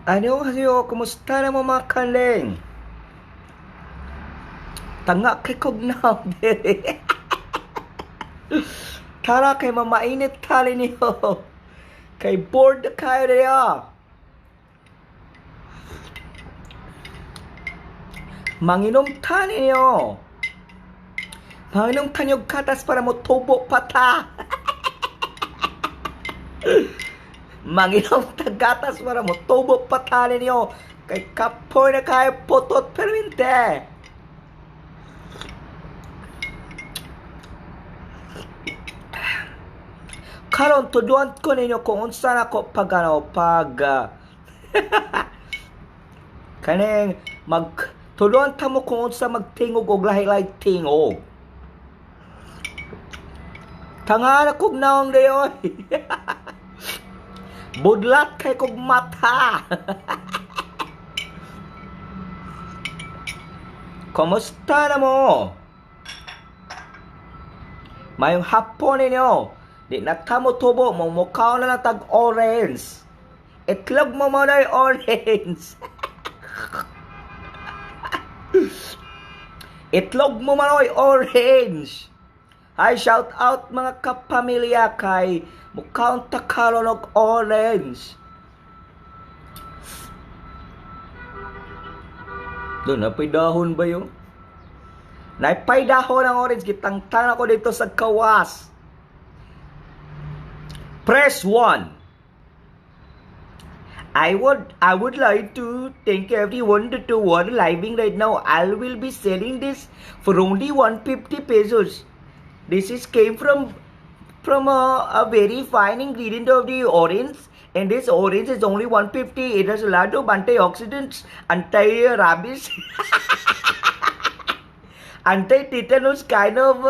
Annyeonghaseyo, kumusta na mo mga kaleng? Tanga kay kog naong diri. Tara kay mamainit tali niyo. Kay bored na kayo niyo. Manginom tani niyo. Manginom tani og katas para mo tubo pa ta. Manginom ta gatas para mo tubo pa ta ninyo. Kay kapoy na kayo putot perminte. Karon tuduan ko ninyo kung unsa nako pag ano pag kaning mag tuduan ta mo kung unsa magtingog og lahi-lahi tingog. Tanga na kog naong dayoy. Budlat kay kog mata. Kumusta na mo? Mayong hapon ninyo. Di na ta mo tubo, mumukaw na lang tag orange. Itlog mo mo na orange. Itlog mo manoy orange. Hi, shout out mga kapamilya kay mukaon ta karon og orange. Doon, napay dahon ba yun? Napay dahon ang orange. Gitangtang ako dito sa kawas. Press 1. I would like to thank everyone that to one living right now. I will be selling this for only 150 pesos. This is came from a very fine ingredient of the orange, and this orange is only 150. It has a lot of antioxidants, anti-rabies, anti-tetanus kind of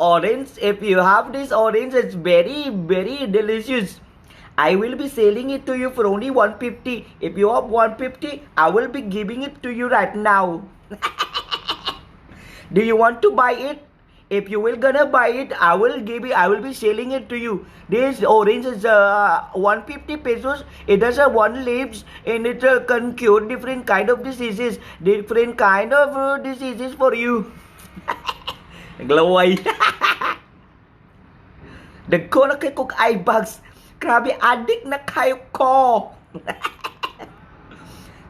orange. If you have this orange, it's very very delicious. I will be selling it to you for only 150. If you have 150, I will be giving it to you right now. Do you want to buy it? If you will gonna buy it, I will give it, I will be selling it to you. This orange is 150 pesos. It has a one leaves and it can cure different kind of diseases, different kind of diseases for you. Naglaway. Dagko na kay kog eye bags. Grabe, adik na kayo ko.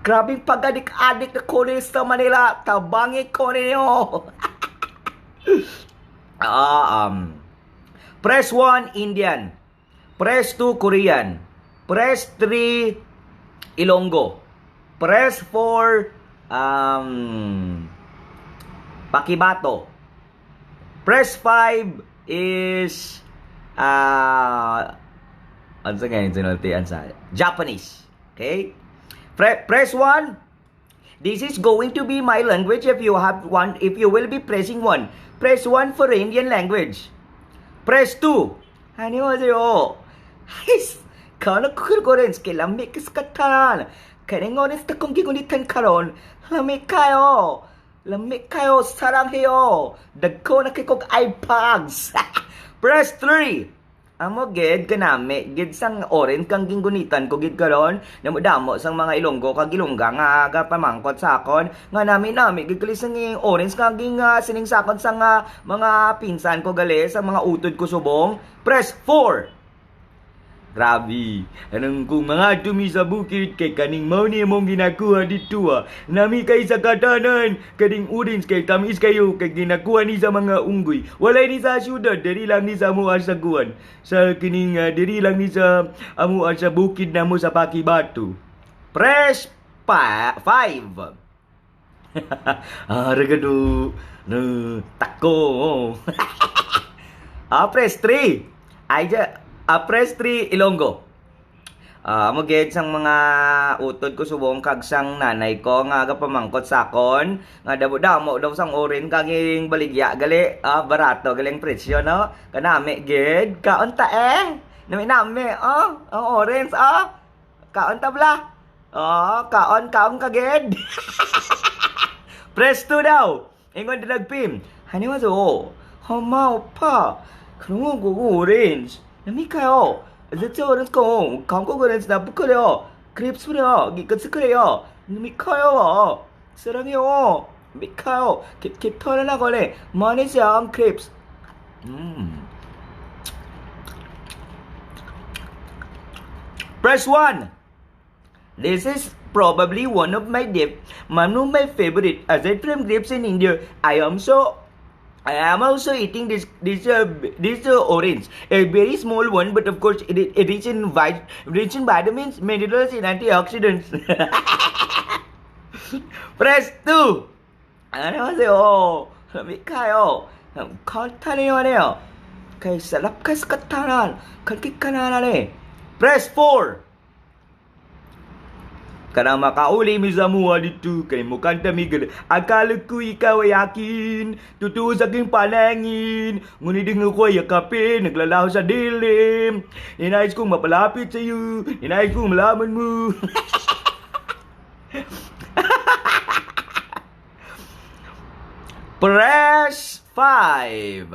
Grabe pag-adik-adik na ko sa Manila. Tabangi ko ninyo. Press 1, Indian. Press 2, Korean. Press 3, Ilonggo. Press 4, Pakibato. Press 5 is ano sa ngayon sinultian sa Japanese. Okay? Press 1. This is going to be my language if you have one, if you will be pressing 1. Press 1 for Indian language. Press 2. 안녕하세요. 하이스. Kano kukurgoren kay lami kaskatan. Kaning oras ta kong gigunitan karon. Lami kayo. Lami kayo. Sarangheyo. Dagko na kay kog eye bags. Press 3. Amo gid kanami gid sang orange kang ginggunitan ko gid karon, namo sang mga Ilonggo kag Ilongga nga gapamangkot sa akon nga nami nami gid gali sang orange kang ging sining sakon sang mga pinsan ko gali sa mga utod ko subong. Press 4. Grabe, anong kung mga tumi sa bukid kay kaning mao ni mong ginakuha dito ah. Nami kay sa katanan, kaning orange kay tamis kayo kay ginakuha ni sa mga unggoy. Walay ni sa syudad, diri lang ni sa amoa sa kuwan. Sa kining diri lang ni sa amoa sa bukid namo sa Pakibato. Press pa 5. Ah, regado. No, tako. Ah, press 3. Ay, press 3 Ilonggo. Mo gid sang mga utod ko subong kag sang nanay ko nga gapamangkot sa akon nga damo-damo daw sang oren kag ing baligya gali, barato galing presyo no, kanami gid kaon ta eh, nami nami oh ang orange oh, kaon ta bla oh, kaon kaon ka gid. Press 2 daw ingon nagpim 안녕하세요. 엄마, 오빠, 그런 거 orange. Nami kayo. Let's orange ko. Kangko orange na bukayo. Grapes pre gikan sa Korea. Mikayo. 사랑해요. 미카요. 기타를 하거래. 마네시아 grapes. Press 1. This is probably one of my favorite aside from grapes in India. I am also eating this orange, a very small one, but of course it is rich in vitamins, minerals, and antioxidants. Press 2. 안녕하세요. Mikayo. Kaltaneyo. Kay sarap kas katanan. Kalkikananane. Press 4. Kanang makauli mi sa muha dito kay mukhang tamigil. Akala ko ikaw ay akin, totoo sa aking panangin. Ngunit di ko ay yakapin, naglalaho sa dilim. Ninais kong mapalapit sa iyo, ninais kong malaman mo. Press 5.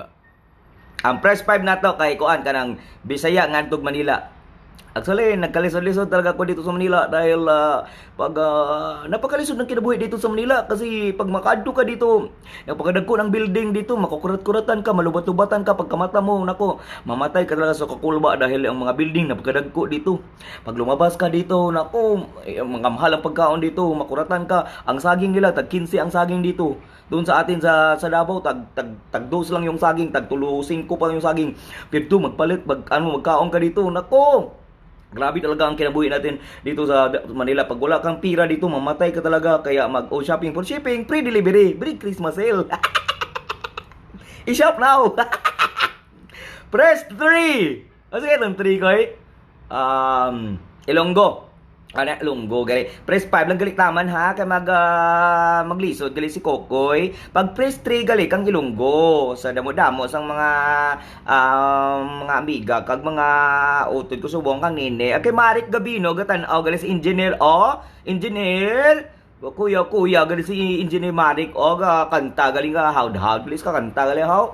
Ang press 5 nato kay kuan kanang Bisaya ngadtog Manila. Actually, nagkalisod-lisod talaga ako dito sa Manila dahil pag napakalisod ng kinabuhi dito sa Manila kasi pag makaadto ka dito, napakadagko ng building dito, makukurat-kuratan ka, malubat-lubatan ka pagkamata mo, nako, mamatay ka talaga sa kakulba dahil ang mga building napakadagko dito. Pag lumabas ka dito, nako, eh, mga mahal ang pagkaon dito, makuratan ka. Ang saging nila, tag 15 ang saging dito. Doon sa atin sa Davao, tag tag tag dos lang yung saging, tag tulo 5 pa yung saging. Pero magpalit, mag ano, magkaon ka dito, nako. Grabe talaga ang kinabuhi natin dito sa Manila. Pag wala kang pira dito, mamatay ka talaga. Kaya mag oh, shopping for shipping, free delivery, free Christmas sale. I-shop now! Press 3! O sige, itong 3 ko eh. Ilonggo. Ano, Ilonggo, gali. Press 5 lang gali taman ha, kay maglisod gali si Kokoy. Pag press 3 gali kang Ilonggo sa damo-damo sang mga amiga kag mga utod ko subong kang nene. Kay Marik Gabino gatan-aw gali si engineer oh, engineer. Kuya, kuya, gali si Engineer Marik oh, ga kanta gali nga howd-howd, please ka kanta gali how.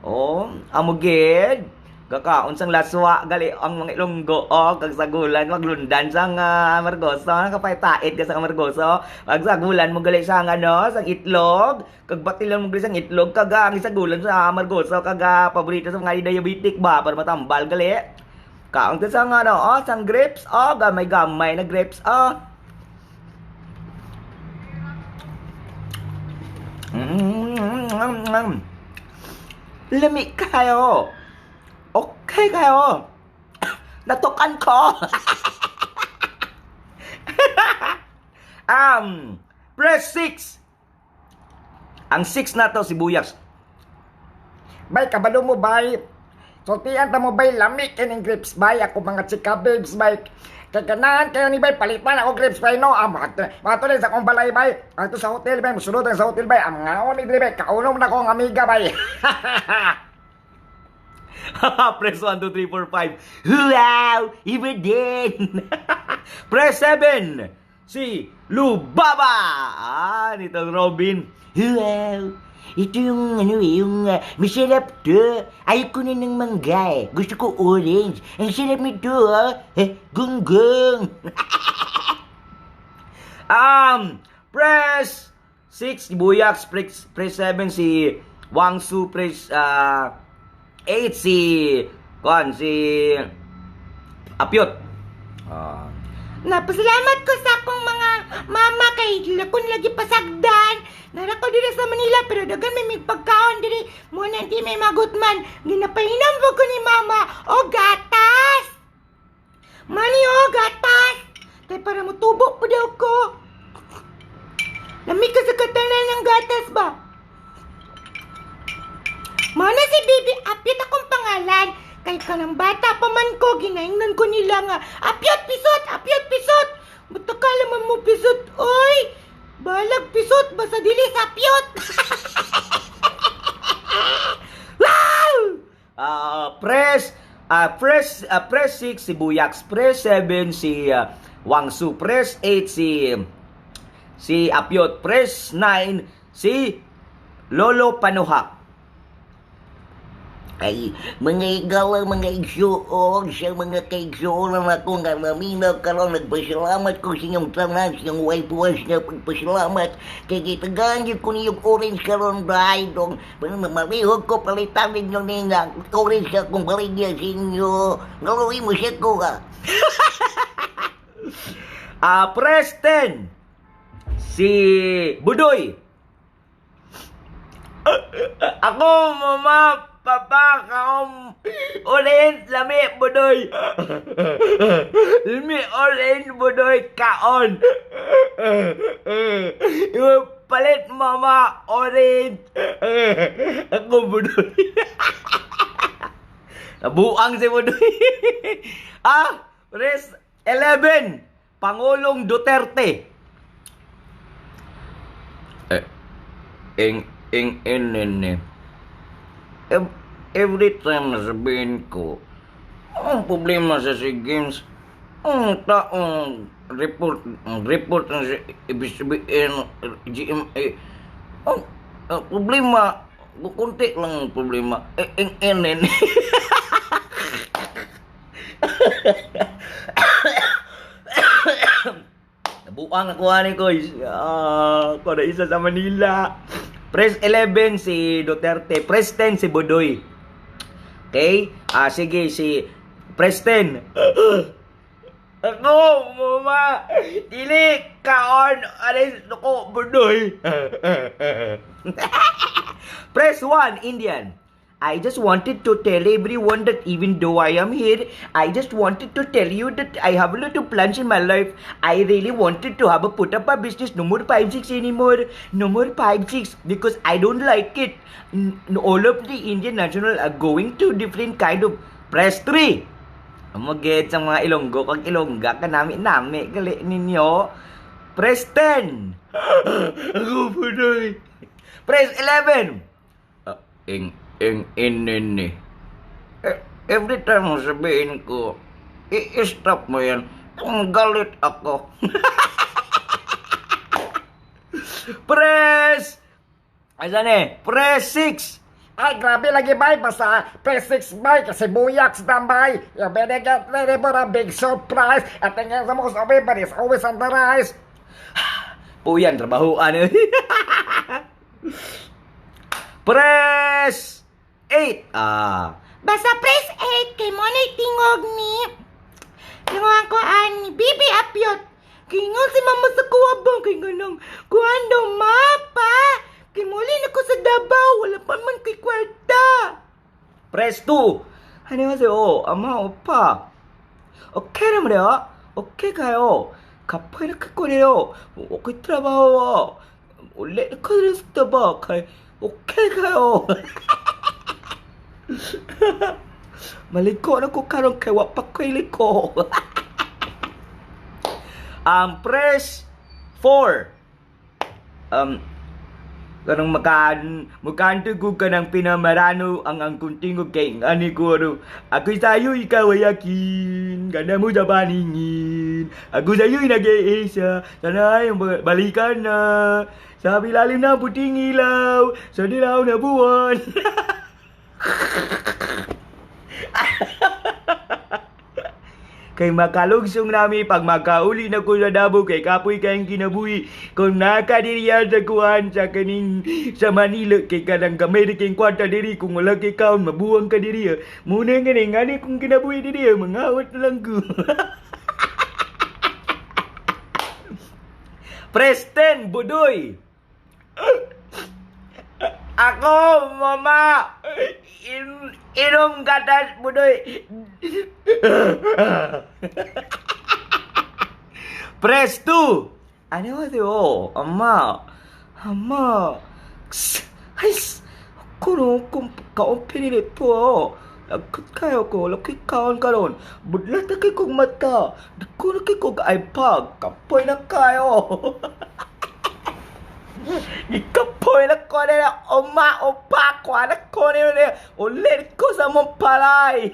Oh, amo gid. Gakaon sang laswa gali ang mga Ilonggo oh, kag sagulan maglundan sang Margoso, kapay-tait ka sa Margoso. Pagsagulan mo gali sang ano, sang itlog, kag batilan mo gali sang itlog kag ang isagulan sa Margoso kag paborito sa mga diabetic ba para matambal gali. Kaon ka sang ano, oh, sang grapes oh, gamay-gamay na grapes oh. Lami kayo. Okay kayo. Natukan ko. Press 6. Ang 6 na to si Buyas. Bay, kabalo mo, bay. Sultian ta mo, bay, lami kining grapes, bay. Ako mga chika babes, bay. Kay ganahan kayo ni bay, palitan ako grapes, bay, no. Ah, mga tuloy sa akong balay, bay. Ato sa hotel, bay. Musunod ang sa hotel, bay. Ang mga ni diri, bay. Kaunom na ko ang amiga, bay. Press 1, 2, 3, 4, 5. Wow! Iba din! Press 7. Si Lubaba! Ah, nitong Robin. Wow! Ito yung ano eh, yung masarap to. Ayaw ko na ng mangga eh. Gusto ko orange. Ang sarap nito ah. Eh, gunggong. Press 6 si Buyaks, press 7 si Wangsu, press 8 si kuan si Apyot. Ah. Napasalamat ko sa akong mga mama kay lakon lagi pasagdan. Nara ko diri sa Manila pero dagan may migpagkaon diri. Mo na di may magutman. Ginapahinom po ko ni mama o gatas. Mani o gatas. Kay para mutubo po daw ko. Lami ka sa katanan ng gatas ba? Mana si Bibi Apyot akong pangalan. Kay kanang bata pa man ko, ginaingnan ko nila nga, "Apyot pisot, Apyot pisot." Ba't akala man mo pisot, oy? Balag pisot, basta dili sa Apyot. Wow! Press 6 si Buyaks, press 7 si Wangsu, press 8 si Apyot, press 9 si Lolo Panuhak. Ay, mga igala, mga igsuon, sa mga kaigsuonan ako nga naminaw karon, nagpasalamat ko sa inyong tanan, sa inyong wife nga pagpasalamat. Kay gitagaan gyud ko niyong orange karon dahil dong, malihog ko palitan ninyo ni nga orange akong baligya sa inyo. Ngaluwi mo siya ko ha. Ah, press 10. Si Budoy. Ako, mama, papa, kaom, orange, lami, Budoy. Lami, orange, Budoy, kaon. Palit, mama, orange. Ako, Budoy. Nabuang si Budoy. Press 11. Pangulong Duterte. Eh, ing, ing, in, in, in. Every time na sabihin ko, ang problema sa SEA Games, ang taong report, ang report ng sa ABS-CBN, GMA, ang problema, kunti lang ang problema, eh, ing, in, in. Nabuang ako ani ko. Ah, para isa sa Manila. Press 11 si Duterte, press 10 si Budoy. Okay? Ah, sige, si press 10. Ako, mama, dili kaon alis ko Budoy. Press 1, Indian. I just wanted to tell everyone that even though I am here, I just wanted to tell you that I have a lot of plans in my life. I really wanted to have a put up a business, no more 5-6 anymore. No more 5-6 because I don't like it. All of the Indian national are going to different kind of press 3. Maged sa mga Ilonggo, kag Ilongga ka nami nami gali ninyo. Press 10. Ako Budoy. Press 11. Ah, ing, ing, in, in, eh. Eh, every time mo sabihin ko, i-stop mo yan, ang galit ako. Press! Asan eh? Press 6! Ay, grabe lagi bay. Basta press 6 bay. Kasi buyak sa tambay. You better get ready for a big surprise. At tingin sa most of it, but it's always on the rise. Po yan, trabahoan. Press 8! Ah. Basta press 8 kay mo na'y tingog ni Tingohan ko ani Bibi Apyot. Kay nga si mama sa kuwabang kay ganang kuan daw mapa. Kay muli na ko sa Davao, wala pa man kay kwarta. Press 2! 안녕하세요. 엄마, 오빠. Okay naman Okay kayo. Kapoy na kakoreo. Okay trabaho. Ulit ko rin sa ba? Kay okay kayo. Maliko na ko karon kay wa pa ko'y liko. Press 4. Kanang makan mukanto ko kanang pinamarano ang kuntingog kay ani ko ano ako sa'yo ikaw ay akin ganda mo sa paningin ako sa'yo'y nag-iisa sana ay balikan na sa ilalim ng puting ilaw sa dilaw na buwan. Kay makalugsong nami pag makauli na ko sa Davao kay kapoy kayong kinabuhi. Kung nakadiriyan sa kuan sa kaning sa Manila kay kanang gamay di kayong kwarta diri kung wala kay kaon mabuwang ka diri. Muna nga ni ngani kung kinabuhi diri mangawat na lang ko. Press 10, Budoy. Ako, mama, inom gatas, Budoy. Press 2. 안녕하세요. 엄마. 엄마. ay, ako kung kaompin nito. Nagkakayo ko, laki kaon karon. Budlat na kay kong mata. Dako na kay kong iPad. Kapoy na kayo. Ikapoy na ko nila. Oma, opa, ko anak ko nila. Ulit ko sa mong palay.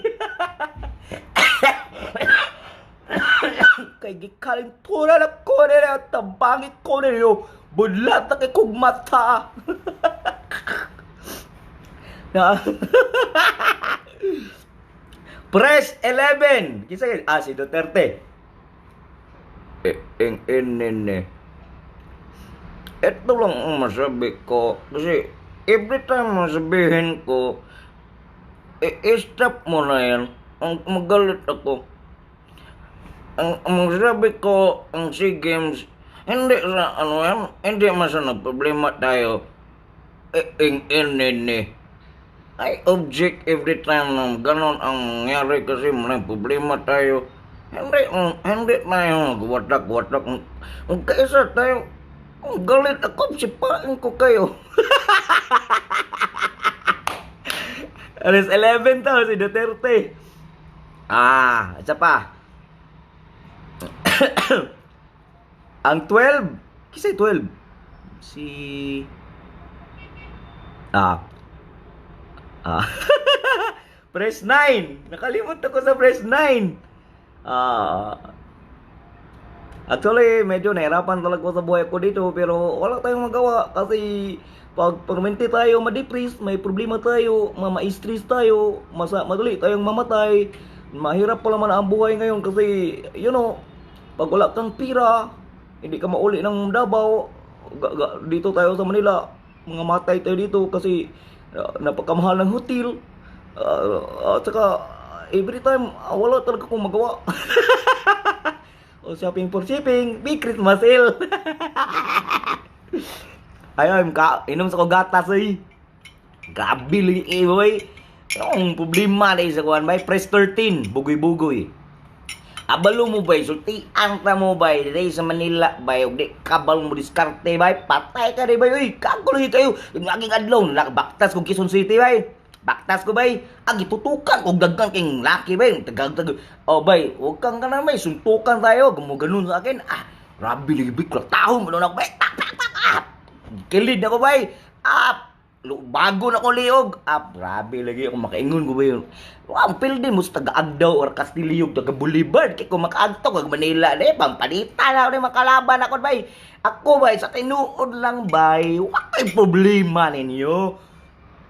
Kay gikalintura na ko nila. Tabangit ko nila. Budlat na kay kong mata. Na Press 11. Kinsa yun? Ah, si Duterte. Eh, ing, in, in, eh. Ito lang ang masabi ko. Kasi every time masabihin ko, i-stop mo na yan. Ang magalit ako. Ang masabi ko, ang SEA Games, hindi sa ano yan, hindi man sa nagproblema tayo. Eh, ing, in, in, eh. I object every time na ganon ang mangyari kasi may problema tayo. Hindi, hindi tayo magwatak-watak. Magkaisa tayo. Ang galit ako, sipain ko kayo. Alas 11 to, si Duterte. Ah, isa pa. Ang 12. Kisa'y 12? Si... Ah. Ah. Press 9. Nakalimot ako sa press 9. Ah. Actually, medyo nahirapan talaga ako sa buhay ko dito, pero wala tayong magawa kasi pag permanente tayo ma-depress, may problema tayo, ma-stress tayo, madali tayong mamatay. Mahirap pala man ang buhay ngayon kasi pag wala kang pira, hindi ka mauli ng Davao, dito tayo sa Manila, mga matay tayo dito kasi napakamahal ng hotel. At saka every time wala talaga akong magawa. O shopping for shipping, big Christmas sale. Ayun, ka, inom sa ko gatas eh. Grabe lagi eh, boy. Anong problema na sa kuan bay? Press 13, bugoy-bugoy. Abalo mo bay, sultian ta mo bay, diri sa Manila bay, ug di kabalo mo diskarte bay, patay ka di bay, uy, kago lagi kayo. Yung aging adlaw, nakabaktas kog Quezon City bay. Baktas ko bay, agi tutukan kog daghan king laki bay, tagag-tag. Oh bay, wag kang kana bay, suntukan tayo, gumuganon sa akin. Ah, grabe lagi bay, taon mo na ako bay. Tak tak tak. Ah. Kilid ako bay. Ah, bago na ko liog. Ah, grabe lagi ako makaingon ko ba yun. Ang pildi mo sa taga-Agdaw or Castillog, taga Boulevard. Kaya kung makaagto, kag Manila, di, pampalita na ako ni makalaban ako bay. Ako bay, sa tinuod lang bay, wakay problema ninyo.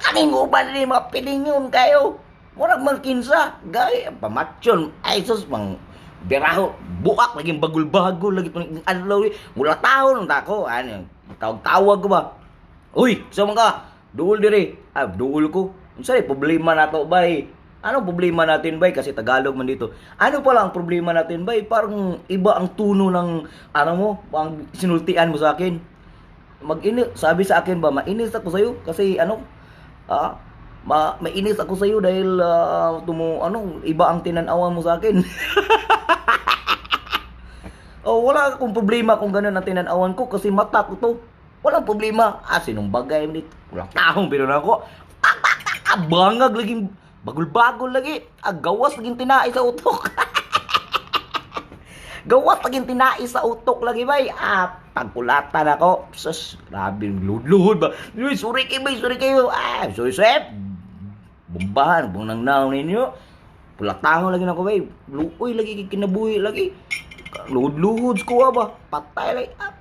Kaning uban ni mga pilingon kayo. Murag man kinsa, gay, pamatsyon, ay sus, mang biraho, buak, laging bagul-bagol, lagi itong adlaw, eh. Mula taon, tako, ano, tawag-tawag ko ba? Uy, sa mga duol dire. Ah, duol ko. Unsa ni problema nato bay? Anong problema natin bay? Kasi Tagalog man dito. Ano pala ang problema natin bay? Parang iba ang tuno ng ano mo, ang sinultian mo sa akin. Mag-ini, sabi sa akin ba, mainis ako sa'yo kasi ano, mainis ako sa'yo dahil ano, iba ang tinanawan mo sa akin. Oh, wala akong problema kung ganun ang tinanawan ko kasi mata ko to. Walang problema. Ah, sinong bagay mo dito? Walang taong pero na ako. Tak, tak, tak, ah, bangag laging bagol-bagol lagi. Ah, gawas laging tinai sa utok. Gawas laging tinai sa utok lagi bay. Ah, pagkulatan ako. Sus, grabe luhod-luhod ba. Uy, sorry kayo bay, sorry kayo. Ah, sorry sir. Bombahan, buong nang naon ninyo. Pulatahon lagi na ako bay. Luoy lagi kinabuhi lagi. Luhod-luhod ko ba. Patay lagi. Ah,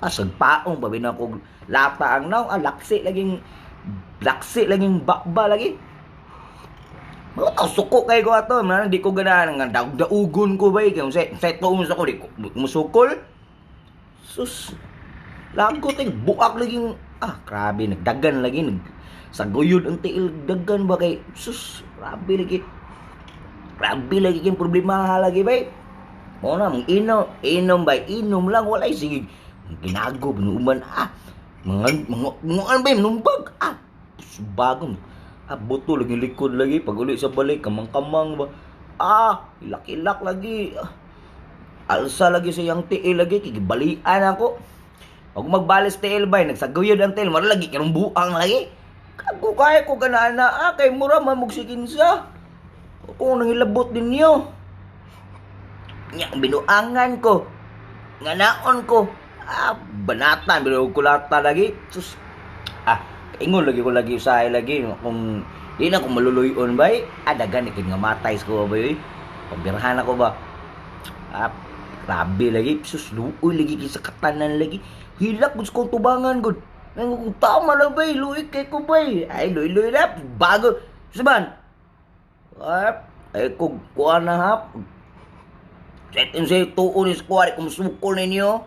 ah, sagpaong pa bin ako lata ang naong. Ah, laksi laging bakba lagi. Mga tao suko kay ko ato, man di ko ganahan nga daug-daugon ko bay kay sa tuon sa ko di ko musukol. Sus. Lagot eh, buak laging ah grabe nagdagan lagi nag sa guyod ang tiil dagan ba kay sus grabe lagi. Grabe lagi king problema lagi bay. Mo na mang inom, inom bay, inom lang walay sige. Ginago binuman ah. Mga mga ano ba yun, numbag ah. Bagong ah, buto lagi likod lagi pag uli sa balay kamang-kamang ba. Ah, ilak-ilak lagi. Ah, alsa lagi sa iyang tiil lagi kigibalian ako. Pag magbalis tiil bay, nagsaguyod ang tiil, wala lagi karong buang lagi. Kago kaya ko ganaan na ah, kay mura man mugsikinsa. Ako nangilabot ninyo. Nya binuangan ko. Nga naon ko. Ah, banatan pero kulata lagi. Sus. Ah, ingon lagi ko lagi usahay lagi kung di na ko maluluyon bay. Ah, dagan ikid nga matay sa ko bay. Pabirahan ako ba. Ah, grabe lagi. Sus, luoy lagi kay sa katanan lagi. Hilak gud sa kong tubangan gud. Nang tama na bay, luoy kay ko bay. Ay, luoy luoy na, bago. Saban. Ay, kung kuha na ha. Set say tuon ni square kung sukol ninyo.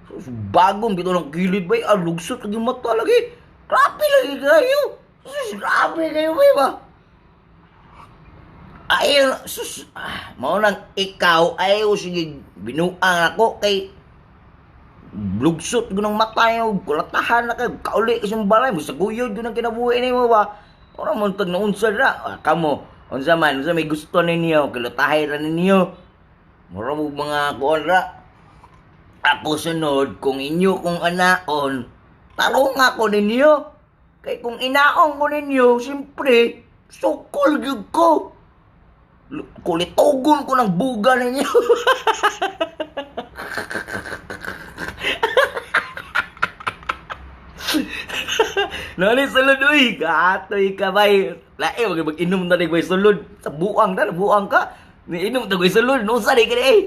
Sus, bagong bito ng kilid bay, ah, lugsot lagi mata lagi. Grabe lagi kayo. Sus, grabe kayo bay ba? Ayun, sus, ah, mao nang ikaw ayaw sige binuang ako kay lugsot ko ng mata niyo, kulatahan na kayo, kauli isang balay, musaguyod ko ng kinabuhi nimo ba? Ora mo tag naunsa ra, ah, kamo, unsa man, unsa may gusto ninyo, kilutahay ra ninyo. Mura mo mga kuan ra. Ako sunod, kung inyo kong anaon, tarong ako ninyo. Kay kung inaon ko ninyo, siyempre, sukol gyud ko. Kulitogon ko ng buga ninyo. Nani sulod uy, katoy ka bay. Lae wag mag-inom na rin sulod. Sa buang na, buang ka. Niinom ta ko'y sulod, unsa ni kini eh.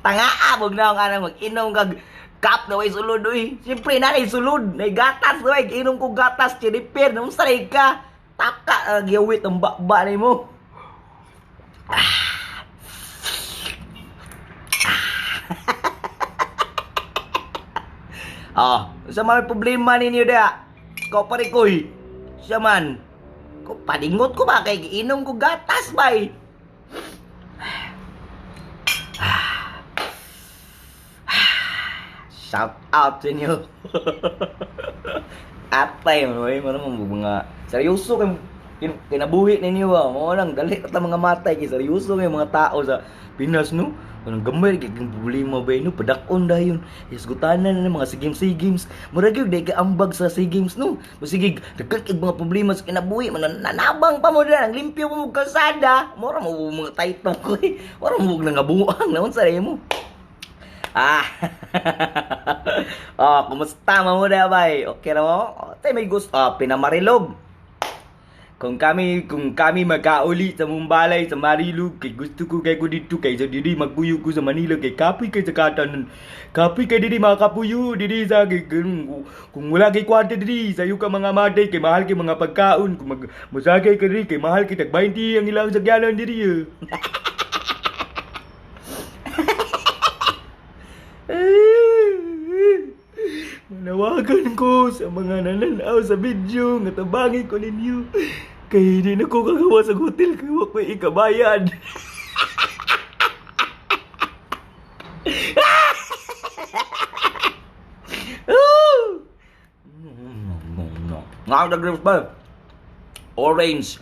Tangaa wag na ang anang mag-inom kag cup na way sulod uy. Siyempre na sulod, nay gatas way, inom ko gatas chiripir, unsa ni ka? Taka ang giyawit ang bakba nimo. Ah, sa mga problema ninyo da. Ikaw pa rin koy. Siya man. Ko palingot ko ba kay giinom ko gatas bay. Shout out sa inyo. Atay mo eh, mo mga seryoso kay kinabuhi ninyo ba. Mo lang dali ta mga matay kay seryoso kay mga tao sa Pinas no. Kanang gamay kay kang problema ba no, padak-on dayon. Hisgutanan na ng mga SEA Games, SEA Games. Murag gyud day ka ambag sa SEA Games no. Musige daghan kay mga problema sa kinabuhi, nanabang pa mo dira, ang limpyo mo og kalsada. Mura mo mga title ko eh. Mura mo og nangabuang naon sa mo. Ah. Oh, kumusta man mo na bay? Okay ra mo? Oh, tay may gusto. Ah, pinamarilog. Kung kami magkauli sa Mumbalay sa Marilog kay gusto ko kay ko dito kay sa diri magpuyo ko sa Manila kay kapoy kay sa katanan. Kapoy kay diri makapuyo diri sa kay kung wala kay kwarta diri sayo ka mga maday kay mahal kay mga pagkaon kung mag mosakay ka diri kay mahal kay tag 20 ang ilang sakyanan diri. Eh. Manawagan ko sa mga nananaw sa video nga tabangi ko ninyo. Kay hindi na ko kagawa sa hotel kay wa ko'y ikabayad. Nga grapes ba? Orange.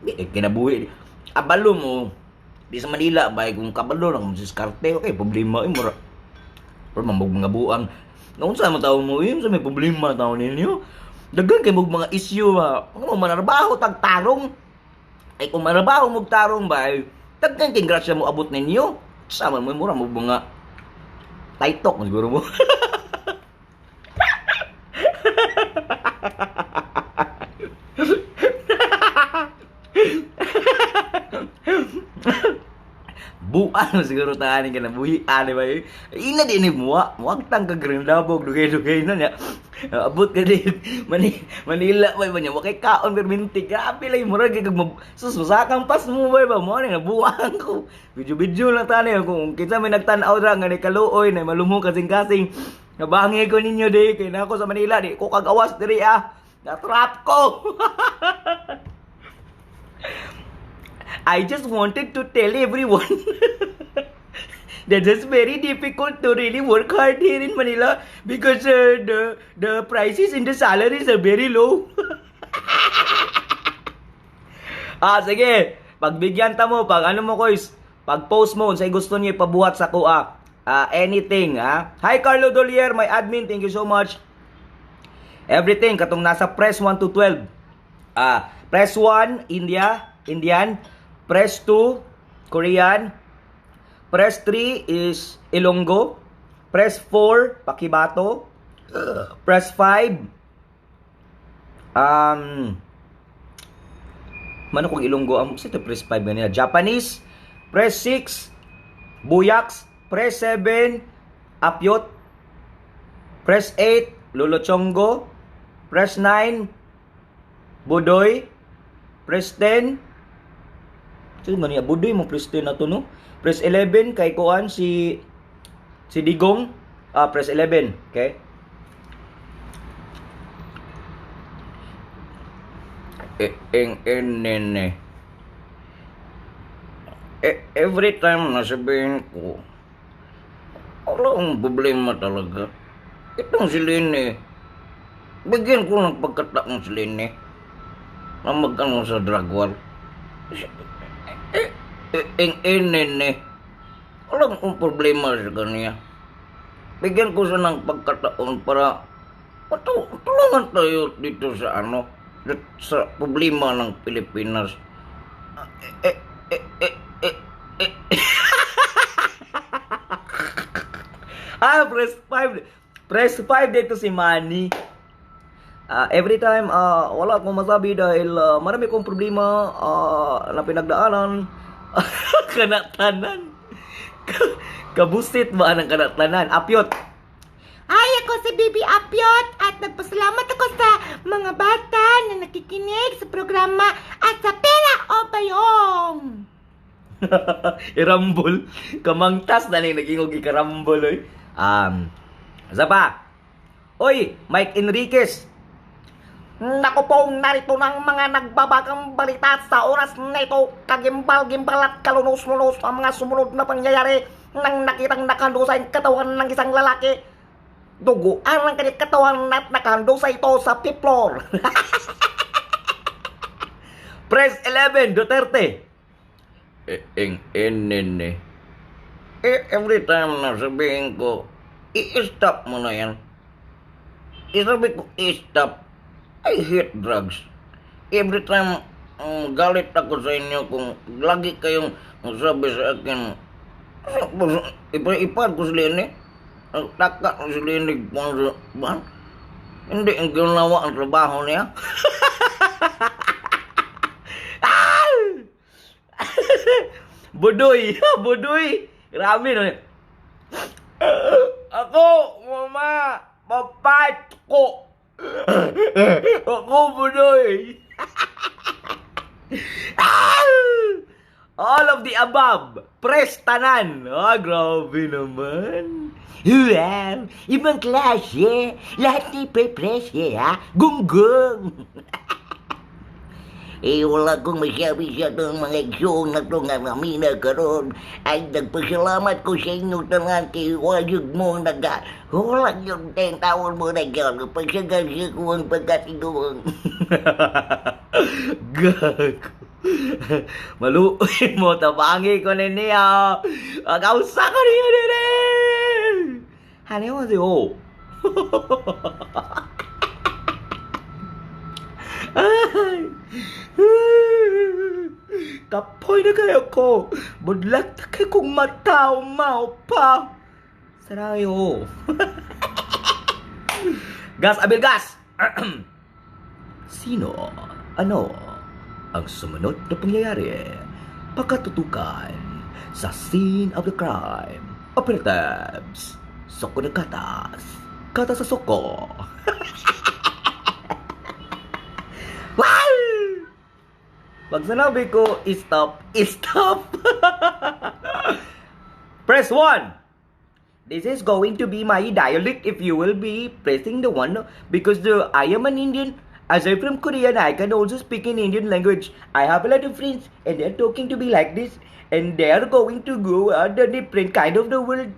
Eh, kinabuhi. Abalo mo. Di sa Manila ba kung kabalo na kung diskarte okay problema eh mura. Pero mamog mga buang. Noon sa mga tao mo, yun sa may problema tao ninyo. Daghan kay mog mga issue ba. Mga manarbaho tag tarong. Ay kung manarbaho mog tarong ba, ay daghan kay grasya mo abot ninyo. Sama mo mura mo mga taitok mo siguro mo. Buan mo siguro tahanin ka na buhi ani ba eh. Ina din ni muwa, muwag tang ka green labog dugay-dugay na niya. Abot ka din Manila ba niya wa kay kaon perminti. Grabe lay murag kay kag sus masakang pas mo ba ba mo ni nabuang ko. Video-video lang tani kung kinsa may nagtan-aw ra nga ni kaluoy na malumong kasing-kasing. Nabangi ko ninyo di kay nako sa Manila di ko kagawas diri ah. Na-trap ko. I just wanted to tell everyone that it's very difficult to really work hard here in Manila because the prices and the salaries are very low. Ah, sige. Pagbigyan ta mo, pag ano mo koys, pag post mo unsay gusto niyo ipabuhat sa kuha. Ah, anything, ha? Hi Carlo Dolier, my admin. Thank you so much. Everything katong nasa press 1 to 12. Ah, press 1 India, Indian, press 2 Korean, press 3 is Ilonggo, press 4 Pakibato, press 5 mano kung Ilonggo ang sa press 5 ganina Japanese, press 6 Buyaks, press 7 Apyot. Press 8, Lolo Chongo. Press 9, Budoy. Press 10. Sino man niya? Budoy mo press 10 na to, no? Press 11 kay kuan si Digong. Ah, press 11. Okay? Eh, eng, en, en, eh. Eh, every time na sabihin ko, wala akong problema talaga. Itong si Leni, bigyan ko ng pagkataon si Leni na mag-ano sa drug war. Eh, eh, eng, en, en, eh. Wala akong problema sa kanya. Bigyan ko siya ng pagkataon para tulungan tayo dito sa ano, sa problema ng Pilipinas. Eh, eh, eh, eh, eh. Ah, press 5. Press 5 dito si Manny. Ah, every time, wala akong masabi dahil marami kong problema na pinagdaanan. Kanatanan. Kabusit ba ang kanatanan? Apyot. Ay, ako si Bibi Apyot at nagpasalamat ako sa mga bata na nakikinig sa programa at sa Pera o Bayong. Irambol. Kamangtas na ning naging og ikarambol oy. Isa pa. Oy, Mike Enriquez. Naku po, narito ng mga nagbabagang balita sa oras na ito. Kagimbal-gimbal at kalunos-lunos ang mga sumunod na pangyayari nang nakitang nakahandusay ang katawan ng isang lalaki. Duguan ang kanyang katawan at nakahandusay ito sa fifth floor. Press 11, Duterte. Eh, eng, en, en, eh. Eh, every time na sabihin ko, i-stop mo na yan. Isabi ko, i-stop. I hate drugs. Every time galit ako sa inyo kung lagi kayong sabi sa akin, ipa-ipad ko sila ini. Ang taka ko sila ini. Ba? Hindi ang ginawa ang trabaho niya. Ah! Budoy, budoy. Grabe no. Ako, mama, papat ko. Ako, budoy. Ah! All of the above. Press tanan. Ah, grabe naman. Wow! Ibang klase! Lahat ni press eh, ha? Gunggong! Eh, wala kong masabi sa itong mga igsoon na ito nga namina karon. Ay, nagpasalamat ko sa inyo tanan kay wajud mo naga. Wala yung tawon mo na gyan. Pagsagal siya ko ang pagkatiguang. Gago. Maluoy mo, tabangi ko na niya. Kausa ko niya nene. 안녕하세요. Ay. Kapoy na kayo ko. Budlat na kayo kong mataw, mao pa. Sarayo. Gas, abil gas! Sino, ano, ang sumunod na pangyayari? Pagkatutukan sa scene of the crime. Operatives, soko ng katas. Katas sa soko. Wow! Pag sinabi ko, stop, stop. Press 1. This is going to be my dialect if you will be pressing the one because I am an Indian. As I'm from Korea and I can also speak in Indian language. I have a lot of friends and they're talking to me like this and they are going to go out the different kind of the world.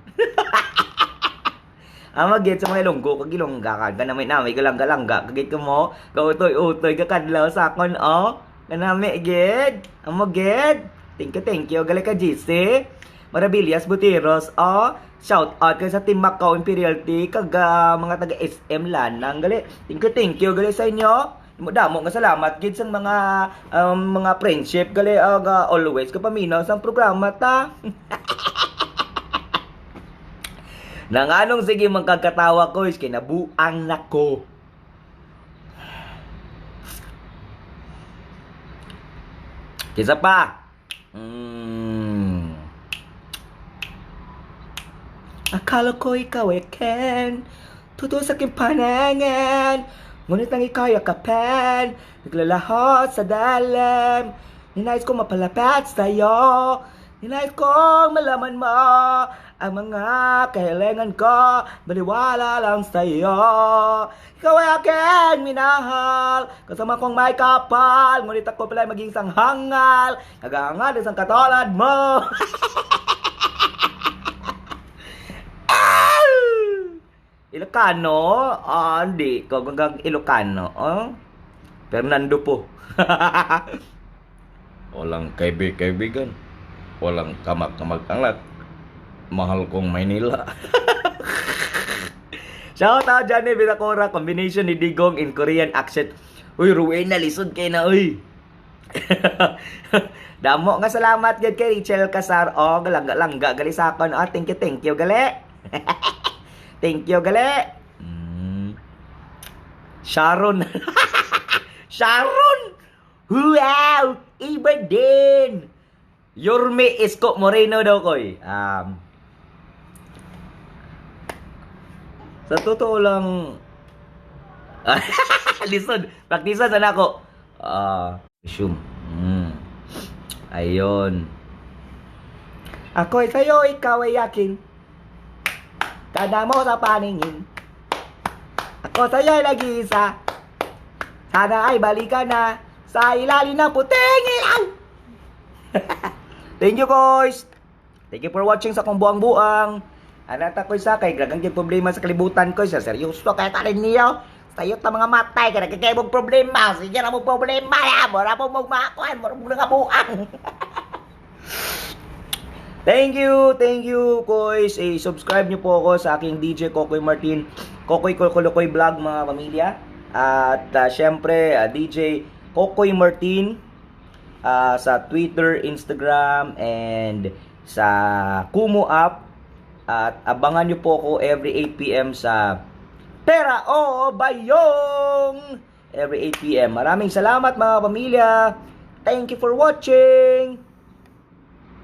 Ama get sa mga Ilonggo kag Ilongga ka kanami nami galangga-langga kagit ko mo kautoy-utoy ka kadlaw sa akon, oh, kanami gid amo gid. Thank you, thank you gali ka GC Maravillas Butiros, oh. Shout out kay sa Team Macau Imperial Tea kag mga taga SM Lanang gali. Thank you, thank you gali sa inyo. Damo nga salamat gid sa mga friendship gali always kapaminaw sa programa ta. Nanganong sige magkakatawa ko is kinabuang nako. Kisa pa. Akala ko ikaw ay Ken. Totoo sa aking panangan. Ngunit ang ika'y yakapan, naglalaho sa dalim. Ninais ko mapalapit sa'yo. Ninais kong malaman mo ang mga kahilingan ko, baliwala lang sa'yo. Ikaw ay aking minahal, kasama kong may kapal. Ngunit ako pala ay maging isang hangal, naghahangal isang katulad mo. Ilocano? Ah, hindi. Ko hanggang Ilocano. Oh? Fernando po. Walang kaibig-kaibigan. Walang kamag-kamag-anak. Mahal kong Maynila. Shout out Johnny Vitacora, combination ni Digong in Korean accent. Uy, Rowena, lisod kay na, uy. Damo nga salamat gid kay Rachel Casar. Oh, langga-langga gali sa akon. Oh, thank you gali. Thank you gali. Sharon. Sharon! Wow! Iba din! Yorme Isko Moreno daw koy. Sa totoo lang, lisod. Praktisa sana ako. Ah, resume. Ayun. Ako ay sa'yo, ikaw ay akin. Kada mo sa paningin. Ako sa'yo ay nag-iisa. Sana ay balikan na sa ilalim ng puting ilaw. Thank you, guys. Thank you for watching sa akong buang-buang. Anata ko sa kay gragang gyud problema sa kalibutan ko sa seryoso kay tarin niyo. Sayo ta mga matay kay nagkakay mong problema. Sige na mong problema ya. Mura mo mong makuan, mura mo nakabuang. Thank you, guys. Eh, subscribe niyo po ako sa aking DJ Kokoy Martin, Kokoy Kokolokoy Vlog, mga pamilya. At syempre, DJ Kokoy Martin sa Twitter, Instagram, and sa Kumu app. At abangan niyo po ako every 8 p.m. sa Pera o Bayong! Every 8 p.m. Maraming salamat, mga pamilya. Thank you for watching!